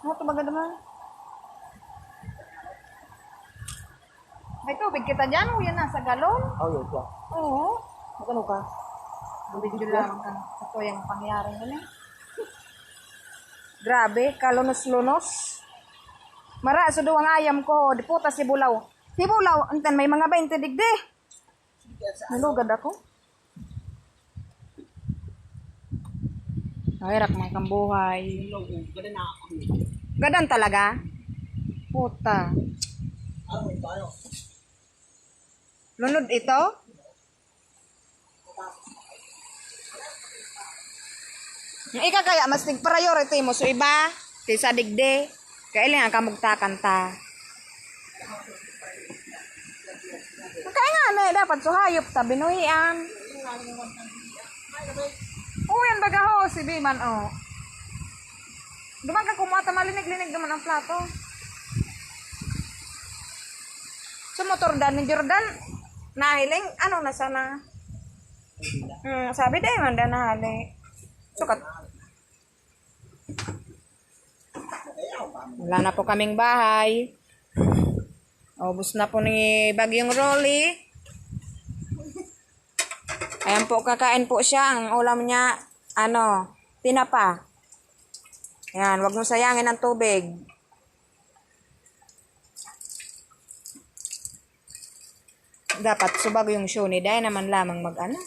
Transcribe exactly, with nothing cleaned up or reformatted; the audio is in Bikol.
Ano to, baga naman? May tubig kita dyan, o yan nasa galon? Oh, yun siya. Oo. Magano ka? Video lang ka. Ito yung pangyayari nila. Grabe, kalunos-lunos. Mara, so duwang ayam ko, di puta si Bulaw. Si Bulaw, antan, may mga baynte digdi. Nalugad ako. Ay, rak man kang buhay. Gadan talaga? Puta. Lunod ito? Ika kaya, mas tig-priority mo so iba kaysa digdi. Kaya lang ang kamugtakan ta. Kaya nga na, dapat so hayop ta, binuhian. Uyan baga ho, si Biman, oh. Duman ka kumuha ta, malinig-linig naman ang plato. So, motor dan ni Jordan, nahiling, ano na sana? Hmm, sabi dai man dan nahali. Sukat. Wala na po kaming bahay. Ubos na po ni Bagyong Rolly. Ayan po, kakain po siya. Ang ulam niya, ano, tinapa. Ayan, wag mo sayangin ang tubig. Dapat subag yung show ni Day naman lamang mag-ano.